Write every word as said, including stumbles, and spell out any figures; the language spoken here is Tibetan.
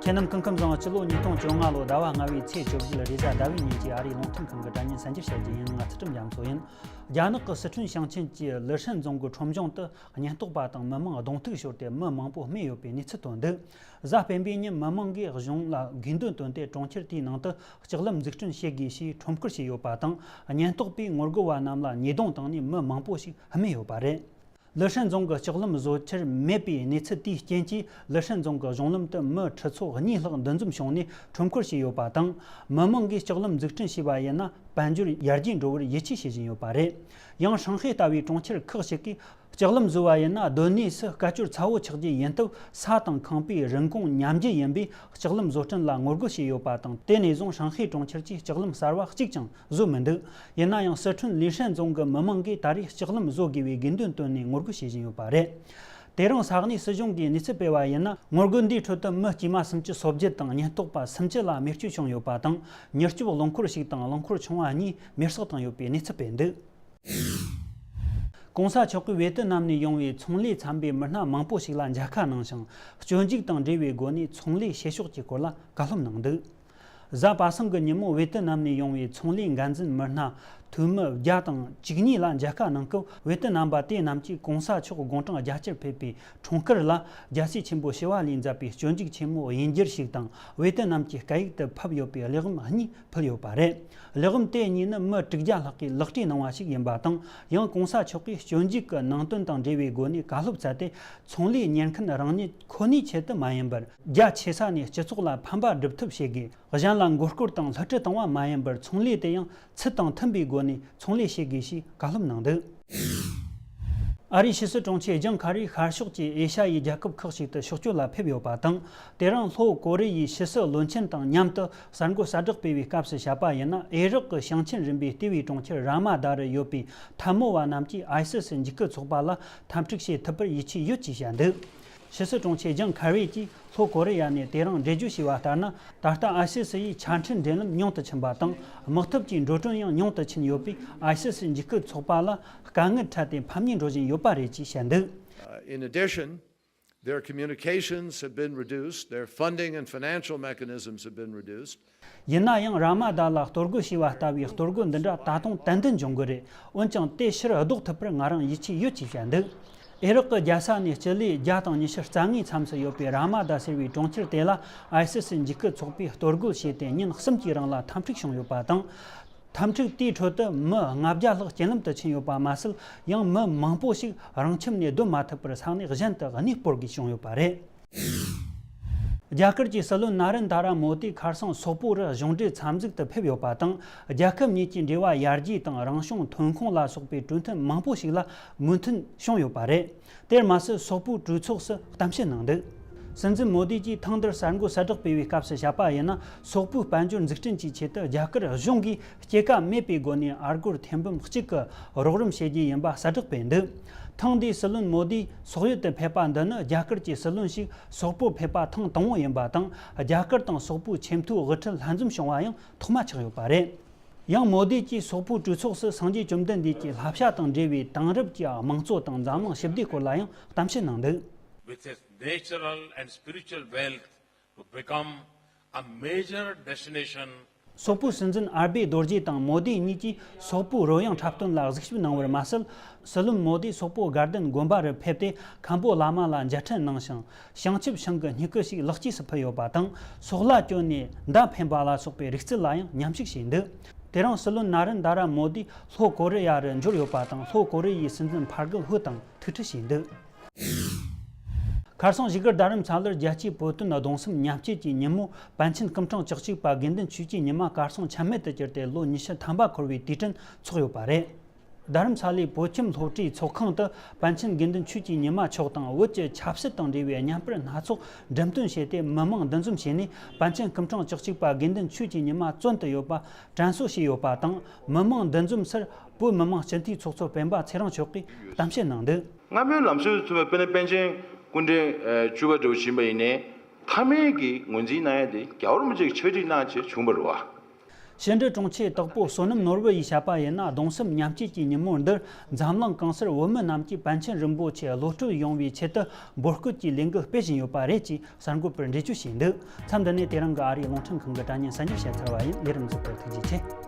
ཁྱེད་རྣམས་སྐུ་ཁམས་བཟང་། སྤྱི་ལོ་ཉིས་སྟོང་བཅོ་ལྔ་ལོ་ཟླ་བ་ལྔ་བའི་ཚེས་བཅུ་བཞི་ལ་རེས་གཟའ་ཟླ་བའི་ཉིན་གྱི་ཨ་རིའི་རླུང་འཕྲིན་ཁང་གི་དྲ་བརྙན་གསར་འགྱུར་བཤད་རྒྱུ་ཡིན། ང་ཚུལ་ཁྲིམས་རྒྱ་མཚོ་ཡིན། རྒྱ་ནག་གི་སི་ཁྲོན་ཞིང་ཆེན་གྱི་ལི་ཧྲན་རྫོང་གི་ཁྲོམ་གཞུང་དུ་ཉེན་རྟོག་པ་དང་མི་མང་གདོང་ཐུག་ཤོར་ཏེ་མི་མང་པོ་རྨས་ཡོད་པའི་གནས་ཚུལ་ཐོན་འདུག། གཟའ་སྤེན་པའི་ཉིན་མི་མང་གིས་གཞུང་ལ་དགོས་འདུན་བཏོན་ཏེ་གྲོང་ཁྱེར་དེའི་ནང་དུ་ལྕགས་ལམ་འཛུགས་སྐྲུན་བྱེད་དགོས་ཞེས་ཁྲོམ་སྐོར་བྱས་ཡོད་པ་དང་། ཉེན་རྟོག་པས་ངོ་རྒོལ་བ་རྣམས་ལ་ཉེས་རྡུང་བཏང་ནས་མི་མང་པོ་ཞིག་རྨས་ཡོད་པ་རེད། ལི་ཧྲན་རྫོང་གི་ལྕགས་ལམ་བཟོ་འཆར་མེད་པའི་གནས་ཚུལ་དེའི་རྐྱེན་གྱིས་ལི་ཧྲན་རྫོང་གི་གཞུང་ལམ་དུ་མི་ཁྲི་ཚོ་གཉིས་ལྷག་འདུ་འཛོམས་བྱུང་ནས་ཁྲོམ་སྐོར་བྱས་ཡོད་པ་དང་། མི་མང་གིས་ལྕགས་ལམ་འཛུགས་སྐྲུན་བྱས་པ་ཡིན་ན་དཔལ་འབྱོར་ཡར་རྒྱས་འགྲོ་བར་ཡིད་ཆེས་བྱེད་བཞིན་ཡོད་པ་རེད། ཡང་ཧྲང་ཧའེ་ལྟ་བུའི་གྲོང་ཁྱེར་ཁག་ཅིག་གིས་ལྕགས་ལམ་བཟོ་བ་ཡིན་ན་སྡོད་གནས་སུ་སྐད་ཅོར་ཚ་བོ་ཆགས་རྒྱུ་ཡིན་སྟབས། ས་དང་ཁང་པའི་རིན་གོང་ཉམས་རྒྱུ་ཡིན་པས་ལྕགས་ལམ་བཟོ་སྐྲུན་ལ་ངོ་རྒོལ་བྱས་ཡོད་པ་དང་། དེ་ནས་བཟུང་ཧྲང་ཧའེ་གྲོང་ཁྱེར་གྱིས་ལྕགས་ལམ་གསར་བ་གཅིག་ཀྱང་བཟོས་མི་འདུག། ཡིན་ན་ཡང་སི་ཁྲོན་ལི་ཧྲན་རྫོང་གི་མི་མང་གིས་ད་རེས་ལྕགས་ལམ་བཟོ་དགོས་པའི་དགོས་འདུན་བཏོན་ནས་ངོ་རྒོལ་བྱེད་བཞིན་ཡོད་པ་རེད། དེ་རིང་ས་གནས་སྲིད་གཞུང་གིས་གནས་ཚུལ་སྤེལ་བ་ཡིན་ན། ངོ་རྒོལ་འདིའི་ཁྲོད་དུ་མི་དཀྱུས་མ་སུམ་ཅུ་སོ་བརྒྱད་དང་ཉེན་རྟོག་པ་སུམ་ཅུ་ལ་རྨས་སྐྱོན་བྱུང་ཡོད་པ་དང་། མྱུར་སྐྱོབ་རླངས་འཁོར་ཞིག་དང་རླངས་འཁོར་ཆུང་བ་གཉིས་མེར་སྲེག་བཏང་ཡོད་པའི་གནས་ཚུལ་སྤེལ་འདུག། གོང་ས་མཆོག་གིས་ཝེ་ཏི་ནམ་ནས་ཡོང་བའི་ཚོང་ལས་འཚམ་པའི་མི་སྣ་མང་པོ་ཞིག་ལ་མཇལ་ཁ་གནང་ཞིང་། སྤྱོད་འཇུག་དང་འབྲེལ་བའི་སྒོ་ནས་ཚོང་ལས་བྱེད་ཕྱོགས་ཀྱི་སྐོར་ལ་བཀའ་སློབ་གནང་འདུག། གཟའ་པ་སངས་ཀྱི་ཉིན་མོ་ཝེ་ཏི་ནམ་ནས་ཡོང་བའི་ཚོང་ལས་འགན་འཛིན་མི་སྣ་འཐུས་མི་བརྒྱ་དང་བཅུ་གཉིས་ལ་མཇལ་ཁ་གནང་སྐབས། ཝེ་ཏི་ནམ་པ་དེ་རྣམས་ཀྱིས་གོང་ས་མཆོག་དགུང་གྲངས་བརྒྱད་ཅུར་ཕེབས་པའི་འཁྲུངས་སྐར་ལ་རྒྱལ་སྲས་ཆེན་པོ་ཞི་བ་ལྷས་མཛད་པའི་སྤྱོད་འཇུག་ཆེན་མོ་དབྱིན་འགྱུར་ཞིག་དང་། ཝེ་ཏི་ནམ་གྱི་སྐད་ཡིག་ཏུ་ཕབ་ཡོད་པའི་གླེགས་བམ་གཉིས་ཕུལ་ཡོད་པ་རེད། གླེགས་བམ་དེ་གཉིས་ནི་མི་དྲུག་བརྒྱ་ལྷག་གིས་ལག་བྲིས་གནང་བ་ཞིག་ཡིན་པ་དང་། ཡང་གོང་ས་མཆོག་གིས་སྤྱོད་འཇུག་གི་ནང་དོན་དང་འབྲེལ་བའི་སྒོ་ནས་བཀའ་སློབ་སྩལ་ཏེ། ཚོང་ལས་གཉེར་མཁན་རང་ཉིད་ཁོ་ནའི་ཆེད་དུ་མ་ཡིན་པར། རྒྱ་ཆེ་ས་ནས་སྤྱི་ཚོགས་ལ་ཕན་པ་སྒྲུབ་ཐབས་བྱེད་དགོས། གཞན་ལ་མགོ་སྐོར་དང་བསླུ་བྲིད་གཏོང་བ་མ་ཡིན་པར། ཚོང་ལས་དེ་ཡང་ཚུལ་དང་མཐུན་པའི་སྒོ་ནས་ཚོང་ལས་བྱེད་དགོས་ཞེས་བཀའ་སློབ་གནང་འདུག། ཨ་རིའི་ཕྱི་སྲིད་དྲུང་ཆེ་ཇོན་ཁ་རི་ཤར་ཕྱོགས་ཀྱི་ཨེ་ཤ་ཡའི་རྒྱལ་ཁབ་ཁག་ཅིག་ཏུ་ཕྱོགས་བསྐྱོད་ལ་ཕེབས་ཡོད་པ་དང་། དེ་རིང་ལྷོ་ཀོ་རི་ཡའི་ཕྱི་སྲིད་བློན་ཆེན་དང་མཉམ་དུ་གསར་འགོད་གསལ་བསྒྲགས་སྤེལ་བའི་སྐབས་སུ་བཤད་པ་ཡིན་ན། ཨེ་རག་གི་ཞིང་ཆེན་རིམ་པའི་ལྟེ་བའི་གྲོང་ཁྱེར་ར་མ་ད་རུ་ཡོད་པའི་འཐབ་མོ་བ་རྣམས་ཀྱིས་ཨའི་སི་སི་འཇིགས་སྐུལ་ཚོགས་པ་ལ་འཐབ་འཁྲུག་བྱེད་ཐུབ་པར་ཡིད་ཆེས་ཡོད་ཅེས་བཤད་འདུག། ཕྱི་སྲིད་དྲུང་ཆེ་ཇོན་ཁ་རི་གྱིས་ལྷོ་ཀོ་རི་ཡ་ནས་དེ་རིང་འགྲེལ་བརྗོད་བྱས་པ་ལྟར་ན། ད་ལྟ་ཨའི་སི་སི་ཡི་ཆ་འཕྲིན་འབྲེལ་ལམ་ཉུང་དུ་ཕྱིན་པ་དང་། དམག་འཐབ་ཀྱི་འགྲོ་གྲོན་ཡང་ཉུང་དུ་ཕྱིན་ཡོད་པས། ཨའི་སི་སི་འཇིགས་སྐུལ་ཚོགས་པ་ལ་དཀའ་ངལ་འཕྲད་དེ་ཕམ་ཉེས་འགྲོ་བཞིན་ཡོད་པ་རེད་ཅེས་བཤད་འདུག། Uh, in addition, their communications have been reduced, their funding and financial mechanisms have been reduced. ཡིན་ན་ཡང་ར་མ་ད་ལ་གཏོར་རྒོལ་བྱས་པ་ལྟ་བུའི་གཏོར་རྒོལ་འདི་འདྲ་ད་དུང་ཏན་ཏན་འབྱུང་གི་རེད། འོན་ཀྱང་དེ་ཕྱིར་ཟློག་ཐུབ་པར་ང་རང་ཡིད་ཆེས་ཡོད་ཅེས་བཤད་འདུག། ཨེ་རག་གི་རྒྱལ་ས་ནས་སྤྱི་ལེ་བརྒྱ་དང་ཉི་ཤུ་རྩ་ལྔའི་མཚམས་སུ་ཡོད་པའི་ར་མ་ད་ཟེར་བའི་གྲོང་ཁྱེར་དེ་ལ་ཨའི་སི་སི་འཇིགས་སྐུལ་ཚོགས་པས་གཏོར་རྒོལ་བྱས་ཏེ་ཉིན་གསུམ་གྱི་རིང་ལ་འཐབ་འཁྲུག་བྱུང་ཡོད་པ་དང་། འཐབ་འཁྲུག་དེའི་ཁྲོད་དུ་མི་ལྔ་བརྒྱ་ལྷག་རྐྱེན་ལམ་དུ་ཕྱིན་ཡོད་པ་མ་ཟད། ཡང་མི་མང་པོ་ཞིག་རང་ཁྱིམ་ནས་སྡོད་མ་ཐུབ་པར་ས་གནས་གཞན་དུ་གནས་སྤོར་དགོས་བྱུང་ཡོད་པ་རེད། རྒྱ་གར་གྱི་སྲིད་བློན་ན་རེན་དྷ་ར་མོ་དི་ཁ་སང་སོག་པོ་རུ་གཞུང་འབྲེལ་འཚམས་གཟིགས་དུ་ཕེབས་ཡོད་པ་དང་། རྒྱལ་ཁབ་གཉིས་ཀྱི་འབྲེལ་བ་ཡར་རྒྱས་དང་རང་བྱུང་ཐོན་ཁུངས་ལ་སོགས་པའི་གྲོས་མཐུན་མང་པོ་ཞིག་ལ་མོས་མཐུན་བྱུང་ཡོད་པ་རེད། དེར་མ་ཟད། སོག་པོའི་གྲོས་ཚོགས་སུ་གཏམ་བཤད་གནང་འདུག། སྲིད་འཛིན་མོ་དི་གྱིས་ཐེངས་འདིར་གསར་འགོད་གསལ་བསྒྲགས་སྤེལ་བའི་སྐབས་སུ་བཤད་པ་ཡིན་ན། སོག་པོའི་དཔལ་འབྱོར་འཛུགས་སྐྲུན་གྱི་ཆེད་དུ་རྒྱ་གར་གཞུང་གིས་སྐྱེད་ཀ་མེད་པའི་སྒོ་ནས་ཨ་སྒོར་ཐེར་འབུམ་གཅིག་གི་རོགས་རམ་བྱེད་རྒྱུ་ཡིན་པ་གསལ་བསྒྲགས་སྤེལ་འདུག། ཐེངས་འདིའི་སྲིད་བློན་མོ་དི་སོག་ཡུལ་དུ་ཕེབས་པ་འདི་ནི་རྒྱ་གར་གྱི་སྲིད་བློན་ཞིག་སོག་པོར་ཕེབས་པ་ཐེངས་དང་པོ་ཡིན་པ་དང་། རྒྱ་གར་དང་སོག་པོའི་ཆེས་མཐོའི་དབུ་ཁྲིད་ལྷན་འཛོམས་བྱུང་བ་ཡང་ཐོག་མ་ཆགས་ཡོད་པ་རེད། ཡང་མོ་དི་གྱིས་སོག་པོའི་གྲོས་ཚོགས་སུ་སངས་རྒྱས་བཅོམ་ལྡན་འདས་ཀྱི་བསླབ་བྱ་དང་འབྲེལ་བའི་དེང་རབས་ཀྱི་དམངས་གཙོ་དང་འཛམ་གླིང་ཞི་བདེའི་སྐོར་ལ་ཡང་གཏམ་བཤད་གནང་འདུག། With its natural and spiritual wealth to become a major destination. སོག་པོའི་སྲིད་འཛིན་ཨར་བེ་རྡོ་རྗེ་དང་མོ་དི་གཉིས་ཀྱིས་སོག་པོའི་རོལ་དབྱངས་འཁྲབ་སྟོན་ལ་གཟིགས་ཞིབ་གནང་བར་མ་ཟད། སྲིད་བློན་མོ་དི་སོག་པོ་དགའ་ལྡན་དགོན་པ་རུ་ཕེབས་ཏེ་མཁན་པོ་བླ་མ་ལ་མཇལ་འཕྲད་གནང་ཞིང་། བྱང་ཆུབ་ཤིང་གི་སྨྱུ་གུ་ཞིག་ལག་སྐྱེས་སུ་ཕུལ་ཡོད་པ་དང་། སོག་ལྭ་གྱོན་ནས་མདའ་འཕེན་པ་ལ་སོགས་པའི་རིག་རྩལ་ལ་ཡང་མཉམ་ཞུགས་བྱས་འདུག། དེ་རིང་སྲིད་བློན་ན་རེན་དྷ་ར་མོ་དི་ལྷོ་ཀོ་རི་ཡ་རུ་འབྱོར་ཡོད་པ་དང་། ལྷོ་ཀོ་རི་ཡའི་སྲིད་འཛིན་ཕར་གུ་ཧུ་དང་ཐུག་འཕྲད་བྱས་འདུག། ཁ་སང་བཞུགས་སྒར་རྡ་རམ་ས་ལར་རྒྱལ་གཅེས་བོད་དོན་གདུང་སེམས་མཉམ་སྐྱེད་ཀྱི་ཉིན་མོ། པཎ་ཆེན་སྐུ་ཕྲེང་བཅུ་གཅིག་པ་དགེ་འདུན་ཆོས་ཀྱི་ཉི་མ་གར་སོང་ཆད་མེད་དུ་གྱུར་ཏེ་ལོ་ཉི་ཤུ་ཐམ་པ་འཁོར་བའི་དུས་དྲན་འཚོགས་ཡོད་པ་རེད། རྡ་རམ་ས་ལའི་བོད་ཁྱིམ་སློབ་གྲྭའི་ཚོགས་ཁང་དུ་པཎ་ཆེན་དགེ་འདུན་ཆོས་ཀྱི་ཉི་མ་མཆོག་དང་བོད་ཀྱི་ཆབ་སྲིད་དང་འབྲེལ་བའི་བརྙན་པར་སྣ་ཚོགས་འགྲེམས་སྟོན་བྱས་ཏེ། མི་མང་འདུ་འཛོམས་བྱས་ནས། པཎ་ཆེན་སྐུ་ཕྲེང་བཅུ་གཅིག་པ་དགེ་འདུན་ཆོས་ཀྱི་ཉི་མ་བཙོན་དུ་ཡོད་པ་དྲན་གསོ་བྱས་ཡོད་པ་དང་། མི་མང་འདུ་འཛོམས་སར་བོད་མི་མང་སྤྱི་འཐུས་ཚོགས་གཙོ་སྤེན་པ་ཚེ་རིང་མཆོག་གིས་གཏམ་བཤད་གནང་འདུག། སྔ་མོའི་ལམ་སྲོལ་དུ་མཚོན་པའི་དཔེར་ན་པཎ་ཆེན་སྐུ་ཕྲེང་བཅུ་པ་འདྲ་བོ་ཕྱིན་པ་ཡིན་ནའི། མཐའ་མའི་གི་ངོས་འཛིན་གནང་ཡ་དེ་རྒྱལ་བ་རིན་པོ་ཆེ་གི་ཕྱག་བྲིས་གནང་བྱས་བྱུང་བ་རེད་བ། ཕྱི་འབྲེལ་དྲུང་ཆེ་དྭགས་པོ་བསོད་ནམས་ནོར་བུ་ཡིས་བཤད་པ་ཡིན་ན། གདུང་སེམས་མཉམ་སྐྱེད་ཀྱི་ཉིན་མོ་འདིར་འཛམ་གླིང་གང་སར་བོད་མི་རྣམས་ཀྱིས་པཎ་ཆེན་རིན་པོ་ཆེ་བློ་གྲོས་ཡོང་བའི་ཆེད་དུ་འབོད་སྐུལ་གྱི་ལས་འགུལ་སྤེལ་བཞིན་ཡོད་པ་རེད་ཅེས་གསར་འགོད་པར་འགྲེལ་བརྗོད་བྱས་འདུག་མཚམས་འདི་ནས་དེ་རིང་གི་ཨ་རིའི་རླུང་འཕྲིན་ཁང་གི་དྲ་བརྙན་གསར་འགྱུར་བཤད་ཚར་བ་ཡིན། ལས་རིམ་གཟིགས་པར་ཐུགས་རྗེ་ཆེ།